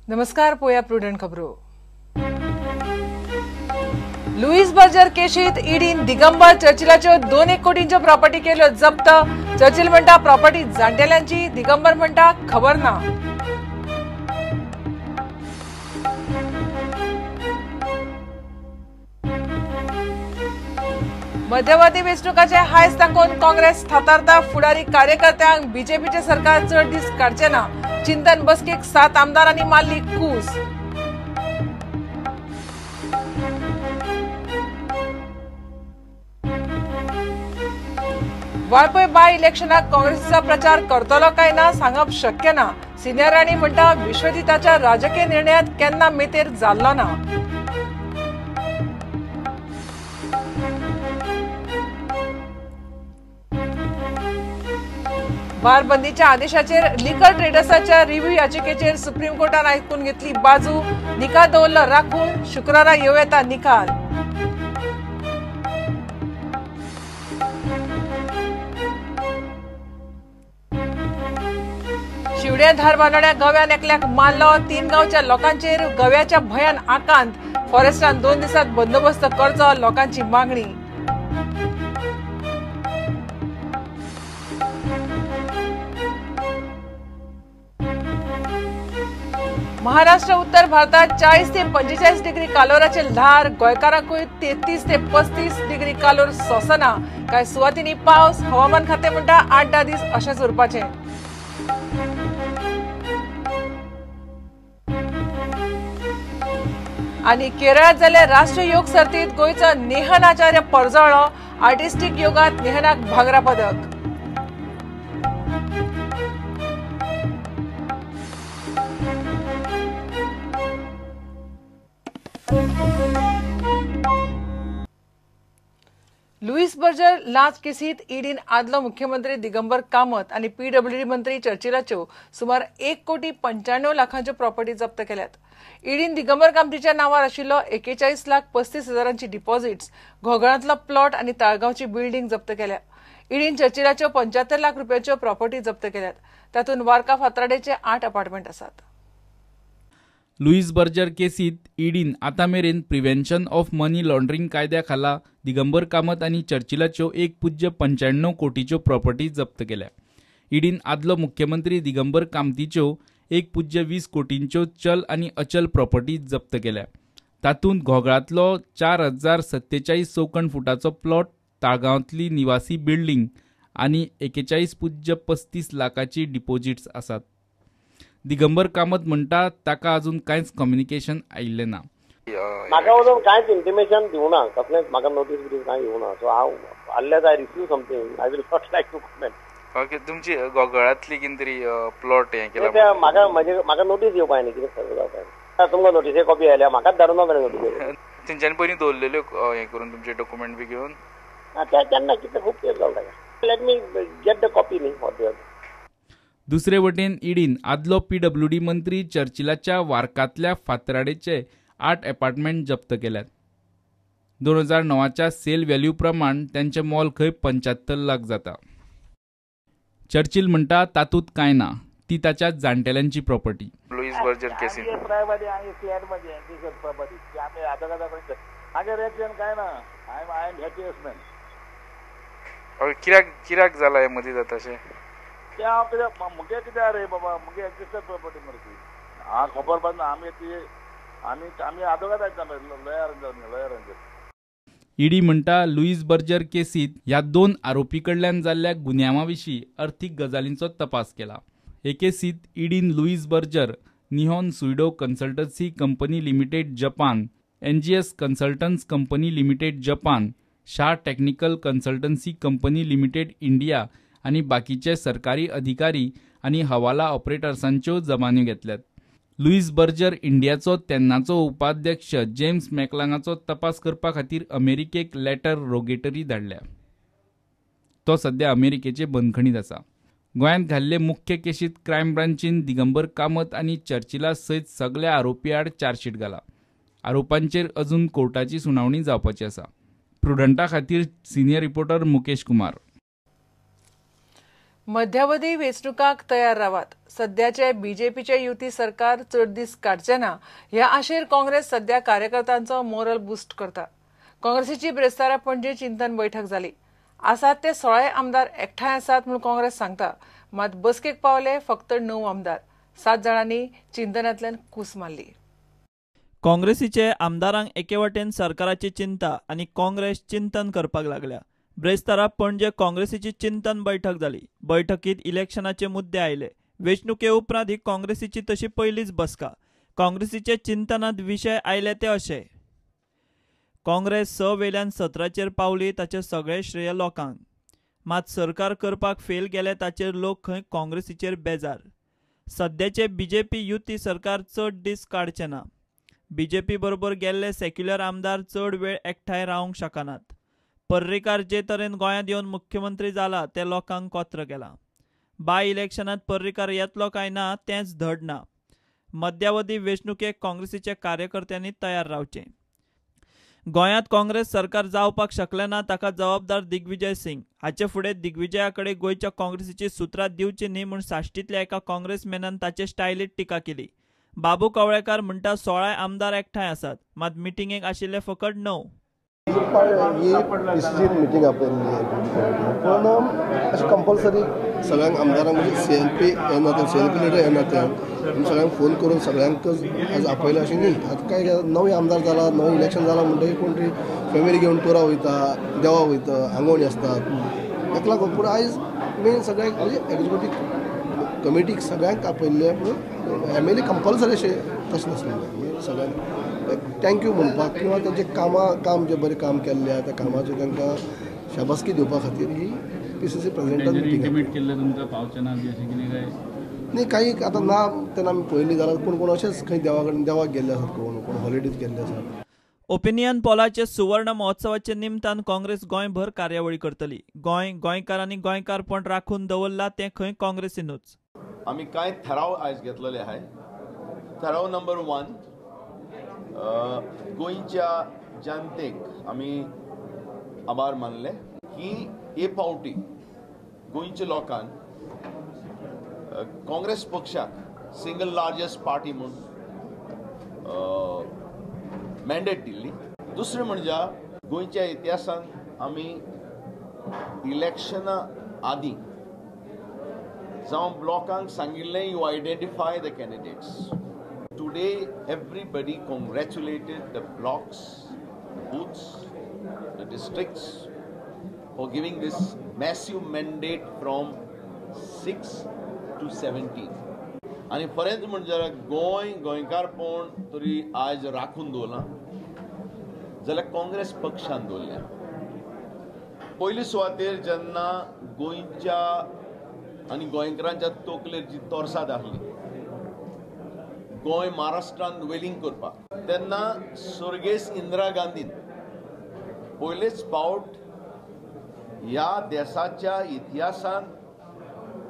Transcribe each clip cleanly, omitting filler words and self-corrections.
नमस्कार, पोया प्रुडंट खबरो. लुईस बर्जर केशीत ईडीन दिगंबर चर्चिलाच्यो 2 कोटींच्यो प्रॉपर्टी केल्यो जप्त. चर्चिल म्हणटा प्रॉपर्टी जाण्टेल्यांची, दिगंबर म्हणटा खबर ना. मध्यवर्ती वेंचणुकाचे हायस दाखोवन काँग्रेस थातारता. फुडारी कार्यकर्त्यांक बीजेपीचे सरकार चड दीस काडचे ना. चिंतन बसकेक 7 आमदारांनी मारली कूस. वाळपय बाय इलेक्शनाक काँग्रेसीचा प्रचार करतलो काय ना सांगप शक्य ना. सिनियर राणी म्हणटा विश्वजिताच्या राजकीय निर्णयात केन्ना मेतेर जाल्लो ना. बारबंदीच्या आदेशाचेर लिकर ट्रेडर्साच्या रिव्ह्यू याचिकेचेर सुप्रीम कोर्टान आयकून घेतली बाजू. निकाल दवरलो राखून, शुक्रारा येवं येता निकाल. शिवड्या धारबांदोड्या गव्यान एकल्याक मारलो. 3 गांवच्या लोकांचेर गव्याच्या भयान आकांत. फॉरेस्टान 2 दिसात बंदोबस्त करचो, लोकांची मागणी. महाराष्ट्र उत्तर भारतात 40 ते 45 डिग्री कालोराचे ल्हार. गोंयकारांकूय 33 ते 35 डिग्री कालोर सोंसना. कांय सुवातींनी पावस. हवामान खातें म्हणटा 8-10 दीस अशेंच उरपाचें. आनी केरळांत जाल्ले राष्ट्रीय योग सर्तींत गोंयचो नेहन आचार्य परजळ्ळो. आर्टिस्टीक योगांत नेहनाक भांगरा पदक. लुईस बर्जर लाच केसीत ईडीन आदलो मुख्यमंत्री दिगंबर कामत आनी पीडब्ल्यूडी मंत्री चर्चिलाच्यो सुमार 1,95,00,000 प्रॉपर्टी जप्त केल्यात. ईडीन दिगंबर कामतीच्या नावार आशिल्लो 41,35,000 डिपॉझिट्स, घोगळांतलो प्लॉट आनी ताळगांवची बिल्डिंग जप्त केल्या. ईडीन चर्चिलाच्यो 75 लाख रुपयांच्यो प्रॉपर्टी जप्त केल्यात. तातूंत वार्का फातराडेचे 8 अपार्टमेंट आसात. लुईस बर्जर केसीत ईडीन आतां मेरेन प्रिव्हेन्शन ऑफ मनी लॉन्ड्रिंग कायद्या खाला दिगंबर कामत आनी चर्चिलाच्यो 1.95 कोटीच्यो प्रॉपर्टी जप्त केल्या. ईडीन आदलो मुख्यमंत्री दिगंबर कामतीच्यो 1.20 कोटींच्यो चल आनी अचल प्रॉपर्टी जप्त केल्या. तातूंत घोगळांतलो 4047 चौखण फुटाचो प्लॉट, ताळगांवांतली निवासी बिल्डिंग आनी 41.35 लाखाची डिपॉझिट्स आसात. दिगंबर कामत म्हणटा ताका अजून कांयच कम्युनिकेशन आयिल्लें ना. म्हाका अजून कांयच इंटिमेशन दिवना, कसलेंच म्हाका नोटीस बिटीस कांय येवना. सो हांव unless I receive something I will not like to comment. Okay, तुमची गोगळांतली कितें तरी प्लॉट हें केला म्हाका, म्हाका नोटीस येवपा न्ही, कितें खबर जावपा. तुमकां नोटीस कॉपी आयल्या, म्हाकाच धाडूना मरे नोटीस. तेंच्यांनी पयलीं दवरलेल्यो हें करून तुमचे डॉक्युमेंट बी घेवन तेन्ना कितें खूब तेंप जालो ताका. Let me get the copy न्ही. दुसरे वटेन ईडीन आदलो पीडब्ल्यूडी मंत्री चर्चिलाच्या वार्कांतल्या फातराडेचे 8 अपार्टमेंट जप्त केल्यात. 2009च्या सेल व्हॅल्यू प्रमाण त्यांचे मोल खंय 75 लाख जाता. चर्चिल म्हणटा तातूंत कांय ना, ती ताच्या जाण्टेल्यांची प्रॉपर्टी. लुईस बर्जर केसीन कित्याक जाला हें मदीं जाता अशें? हांव कित्याक मुगे कित्याक रे बाबा, मुगे एक्झिस्टड प्रॉपर्टी मरे ती. हांव खबर पडना. आमी ती आमी आमी आदोगाद आयता लॉयरांचेर. ईडी म्हणटा लुईस बर्जर केसीत ह्या 2 आरोपी कडल्यान जाल्ल्या गुन्यांवा विशीं अर्थीक गजालींचो तपास केला. हे केसीत ईडीन Louis Berger, Nihon Suido consultancy company limited Japan, NGS consultants company limited Japan, Shah technical consultancy company limited India आनी बाकीचे सरकारी अधिकारी आनी हवाला ऑपरेटर्सांच्यो जमान्यो घेतल्यात. लुईस बर्जर इंडियाचो तेन्नाचो उपाध्यक्ष जेम्स मॅकलांगाचो तपास करपा खातीर अमेरिकेक लेटर रोगेटरी धाडल्या. तो सध्या अमेरिकेचे बंदखणीत आसा. गोंयांत घाल्ले मुख्य केशीत क्रायम ब्रांचीन दिगंबर कामत आनी चर्चिला सयत सगल्या आरोपी आड चार्जशीट घाला. आरोपांचेर अजून कोर्टाची सुनावणी जावपाची आसा. प्रुडंटा खातीर सिनियर रिपोर्टर मुकेश कुमार. मध्यावधी वेंचणुकांक तयार रावात. सद्याचे बीजेपीचे युती सरकार चड दीस काडचे ना ह्या आशेर काँग्रेस सद्या कार्यकर्त्यांचो मोरल बुस्ट करता. काँग्रेसीची ब्रेस्तारा पणजे चिंतन बैठक जाली. आसात ते 16 आमदार एकठांय आसात म्हूण काँग्रेस सांगता, मात बसकेक पावले फक्त 9 आमदार. 7 जाणांनी चिंतनांतल्यान कूस मारली. काँग्रेसीचे आमदारांक एके वटेन सरकाराची चिंता आनी काँग्रेस चिंतन करपाक लागल्या. ब्रेस्तारा पणजे काँग्रेसीची चिंतन बैठक जाली. बैठकीत इलेक्शनाचे मुद्दे आयले. वेंचणुके उपरांत ही काँग्रेसीची तशी पयलीच बसका. काँग्रेसीचे चिंतनात विशय आयले ते अशे: काँग्रेस 6 वेल्यान 17चेर पावली ताचें सगळें श्रेय लोकांक, मात सरकार करपाक फेल गेले ताचेर लोक खंय काँग्रेसीचेर बेजार. सद्याचे बीजेपी युती सरकार चड दीस काडचे ना. बीजेपी बरोबर गेल्ले सेक्युलर आमदार चड वेळ एकठांय रावंक शकनात. पर्रीकार जे तरेन गोंयांत येवन मुख्यमंत्री जाला ते लोकांक कोत्र केला. बाय इलेक्शनात पर्रीकार येतलो काय ना तेंच धड ना. मध्यावधी वेंचणुकेक काँग्रेसीच्या कार्यकर्त्यांनी तयार रावचें. गोंयांत काँग्रेस सरकार जावपाक शकलें ना ताका जबाबदार दिग्विजय सिंग. हाचे फुडें दिग्विजया कडेन गोंयच्या काँग्रेसीची सुत्रां दिवची न्ही म्हूण साश्टींतल्या एका काँग्रेसमॅनान ताचे स्टायलीत टिका केली. बाबू कवळेकार म्हणटा 16 आमदार एकठांय आसात, मात मिटिंगेक आशिल्ले फकत 9. ही पीसीसी मिटींग आपयल्ली पूण अशें कंपल्सरी सगळ्यांक आमदारांक म्हणजे सीएलपी हे नात्यान, सीएलपी लिडर हे नात्यान आमी सगळ्यांक फोन करून सगळ्यांकच आज आपयलें अशें न्ही. आतां काय नवे आमदार जाला, नवें इलेक्शन जालां म्हणटकीर कोण तरी फॅमिली घेवन टुरा वयता, देवा वयता, आंगवणी आसतात, ताका लागून. पूण आयज मेन सगळ्यांक म्हणजे एक्झिक्युटीव कमिटीक सगळ्यांक आपयल्लें, पूण एमएलए कंपल्सरी अशें तशें नासलें. सगळ्यांक thank you म्हणपाक किंवा तांचें काम जें बरें काम केल्लें आहा त्या कामाचें तांकां शाबासकी दिवपा खातीर ही पीसीसी प्रेसिडेंटान मिटींग केल्लें. तुमकां पावचें ना बी अशें कितें काय न्ही काही आतां ना तेन्ना आमी पळयली जाल्यार कोण कोण अशेंच खंय देवा कडेन देवाक गेल्ले आसात, कोण कोण हॉलिडेज गेल्ले आसात. ओपिनियन पोलाचे सुवर्ण महोत्सवाचे निमतान काँग्रेस गोंयभर कार्यावळी करतली. गोंय, गोंयकार आनी गोंयकारपण राखून दवरला तें खंय काँग्रेसीनूच. आमी कांय ठराव आयज घेतलेले आहाय. ठराव नंबर 1, गोंयच्या जनतेक आमी आभार मानले की हे फावटी गोंयच्या लोकांक काँग्रेस पक्षाक सिंगल लार्जस्ट पार्टी म्हूण मॅन्डेट दिल्ली. दुसरें म्हणजे गोंयच्या इतिहासांत आमी इलेक्शना आदीं जावं लोकांक सांगिल्लें you identify the candidates. Today everybody congratulated the blocks, the booths, the districts for giving this massive mandate from 6 to 17. आनी फरेंच म्हणजे गोंय, गोंयकारपण तरी आयज राखून दवरलां जाल्यार काँग्रेस पक्षान दवरल्या. पयली सुवातेर जेन्ना गोंयच्या आनी गोंयकारांच्या तकलेर जी तोरसाद आसली गोंय महाराष्ट्रान वेलींग करपाक, तेन्ना स्वर्गेस्त इंदिरा गांधीन पयलेच फावट ह्या देशाच्या इतिहासान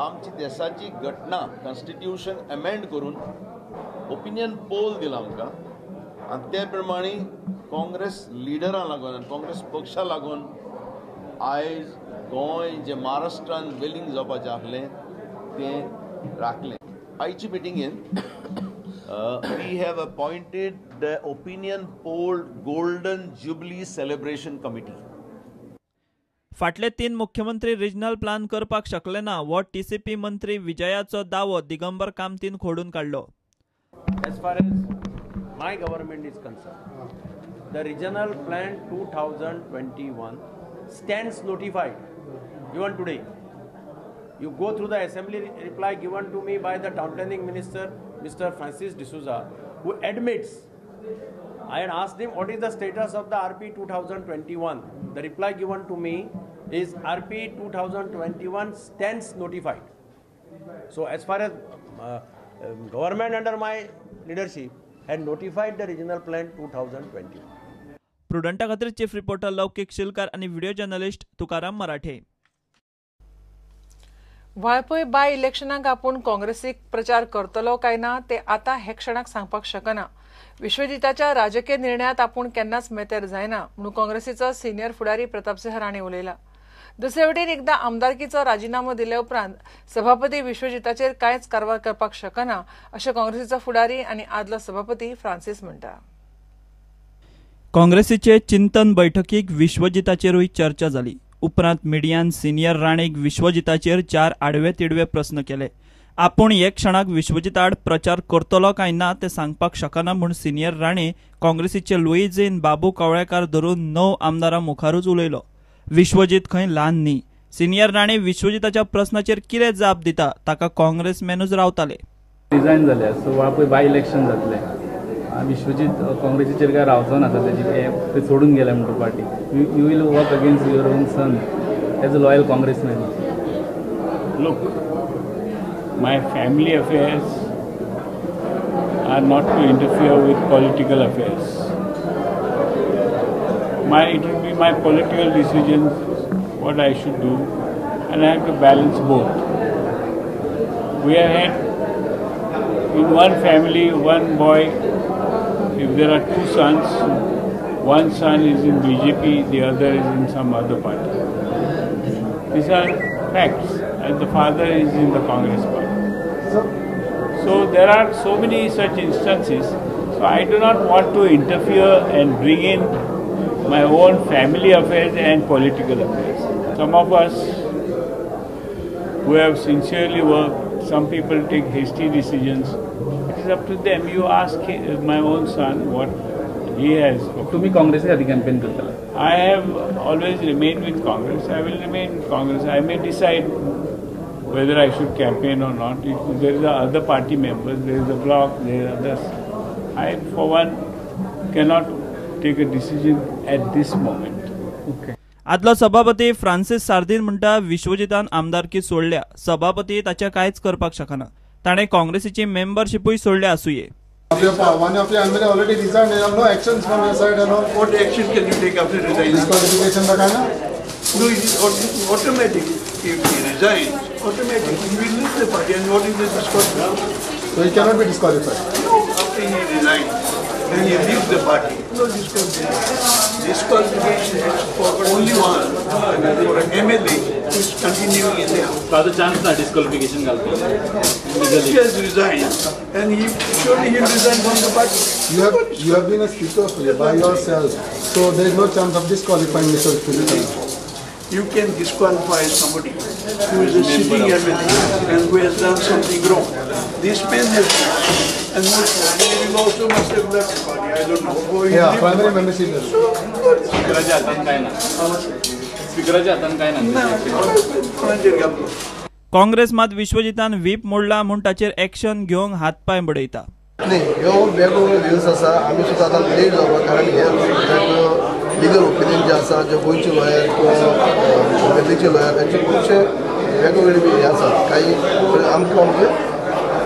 आमची देशाची घटना कॉन्स्टिट्यूशन अमेंड करून ओपिनियन पोल दिला आमकां आनी ते प्रमाणे काँग्रेस लिडरां लागून आनी काँग्रेस पक्षा लागून आयज गोंय जें महाराष्ट्रान वेलींग जावपाचें आसलें तें राखलें. आयचे मिटिंगेन we have appointed the opinion poll golden jubilee celebration committee. फाटले 3 मुख्यमंत्री रिजनल प्लान करपाक शकले ना हो टीसीपी मंत्री विजयाचो दावो दिगंबर कामतीन खोडून काडलो. As far as my government is concerned, the regional plan 2021 stands notified even today. You go through the assembly reply given to me by the town planning minister, Mr. Francis D'Souza, who admits, I had asked him what is the status of the RP 2021. The reply given to me is RP 2021 stands notified. So as far as government under my leadership had notified the regional plan 2021. प्रुडंटा खातीर chief reporter लौकिक शिलकार आणि video journalist Tukaram Marathe. Valpoi by इलेक्शनाक आपूण काँग्रेसीक प्रचार करतलो काय ना ते आतां हे क्षणाक सांगपाक शकना. विश्वजिताच्या राजकीय निर्णयात आपूण केन्नाच मेतेर जायना म्हणून काँग्रेसीचो सिनियर फुडारी प्रतापसिंह राणे उलयला. दुसरे वटेन एकदा आमदारकीचो राजिनामो दिल्या उपरांत सभापती विश्वजिताचेर कांयच कारवाय करपाक शकना अशें काँग्रेसीचो फुडारी आनी आदलो सभापती फ्रांसीस म्हणटा. काँग्रेसीचे चिंतन बैठकीक विश्वजिताचेरूय चर्चा जाली. उपरांत मिडियान सिनियर राणेक विश्वजिताचेर 4 आडवे तिडवे प्रस्न केले. आपूण एक क्षणाक विश्वजिताआड प्रचार करतलो काय ना ते सांगपाक शकना म्हूण सिनियर राणे काँग्रेसीचे लुईझीन बाबू कवळेकार धरून 9 आमदारां मुखारूच उलयलो. विश्वजीत खंय ल्हान न्ही. सिनियर राणे विश्वजिताच्या प्रस्नाचेर कितें जाप दिता ताका काँग्रेसमॅनूच रावताले. रिजायन जाले सो वापय बाय इलेक्शन जातलें. विश्वजीत काँग्रेसीचेर काय रावचो ना, तेजी ते सोडून गेले म्हणटा party. You will work against your own son as a loyal Congressman. Look, my family affairs are not to interfere with political affairs. It will be my political decisions what I should do, and I have to balance both. We have had in one family one boy. If there are 2 sons, one son is in BJP, the other is in some other party. These are facts, and the father is in the Congress party. So there are so many such instances. So I do not want to interfere and bring in my own family affairs and political affairs. Some of us who have sincerely worked, some people take hasty decisions. It is up to them. You ask my own son what he has. तुम्ही काँग्रेस खातीर campaign करतले? I have always remained with Congress. I will remain with Congress. I may decide whether I should campaign or not. If there is other party members, there is a bloc, there are others. I, for one, cannot take a decision at this moment. Okay. आदलो सभापती Francis Sardinha म्हणटा विश्वजितान आमदारकी सोडल्या, सभापती ताच्या कांयच करपाक शकना. ताणें काँग्रेसीची मेंबरशिपूय सोडल्या आसुये. One of your MLA already resigned. There are no actions from your side and all. What action can you take after resigning? Disqualification का ना? No, it is automatic. If he resigns, automatically he will leave the party. And what is the disqualification? So he cannot be disqualified. No, after he resigns, then he leaves the party. No disqualification. Disqualification is for only one, for an MLA who is continuing in the house. So chance na disqualification घालतो. He has resigned, and he surely he will resign from the party. You have been a speaker by yourself, so there is no chance of disqualifying Mr. Vishwajit. You can disqualify somebody who is a sitting MLA and who has done something wrong. This man has done, and most probably he also must have left the party. I don't know. Yeah, primary membership. So, स्पीकराच्या हातान काय ना? स्पीकराच्या हातान काय ना? काँग्रेस मात विश्वजितान whip मोडला म्हूण ताचेर एक्शन घेवंक हातपांय बडयता. न्ही, ह्यो वेगवेगळ्यो व्यूज आसा. आमी सुद्दां आतां लेट जावपा कारण हे लिगल ओपिनियन जे आसा, जे गोंयचे लॉयर किंवा दिल्लीचे लॉयर तांचे खुबशे वेगवेगळे हे आसात. काही आमकां म्हणजे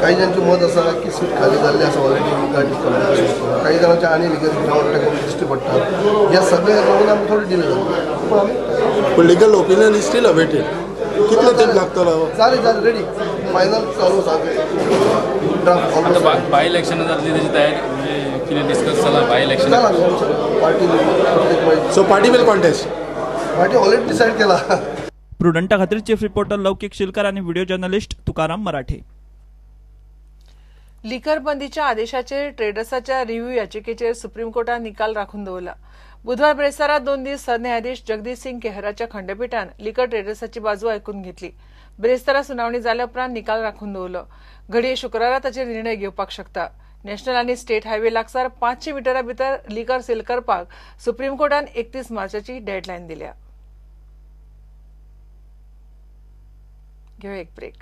काही जांचें मत आसा की सीट खाली जाल्ली आसा ऑलरेडी डिस्क्वॉलिफिकेशन, काही जाणांचे आनी लिगल ग्रावंड ताका दिश्टी पडटा. ह्या सगळ्या लागून आमकां थोडे डिले जाता. पूण आमी legal opinion is still awaited. कितलो तेंप लागतलो? जालें जालें, रेडी फायनल चालू आसा. ड्राफ्ट बाय इलेक्शन जातली तेजी तयारी म्हणजे कितें डिस्कस जाला? By election party so party will contest. Party already decide केला. प्रुडंटा खातीर चीफ रिपोर्टर लौकिक शिलकार आनी video journalist Tukaram Marathe. Liquor बंदीच्या आदेशाचेर ट्रेडर्साच्या रिव्ह्यू याचिकेचेर सुप्रीम कोर्टान निकाल राखून दवरला. बुधवार ब्रेस्तारा 2 दीस सरन्यायाधीश जगदीश सिंग केहराच्या खंडपीठान लिकर ट्रेडर्साची बाजू आयकून घेतली. ब्रेस्तारा सुनावणी जाल्या उपरांत निकाल राखून दवरलो. घडये शुक्रारा ताचेर निर्णय घेवपाक शकता. नॅशनल आनी स्टेट हायवे लागसार 500 मिटरा भितर लिकर सेल करपाक सुप्रीम कोर्टान 31 मार्चाची डेडलायन दिल्या. घेवया एक ब्रेक.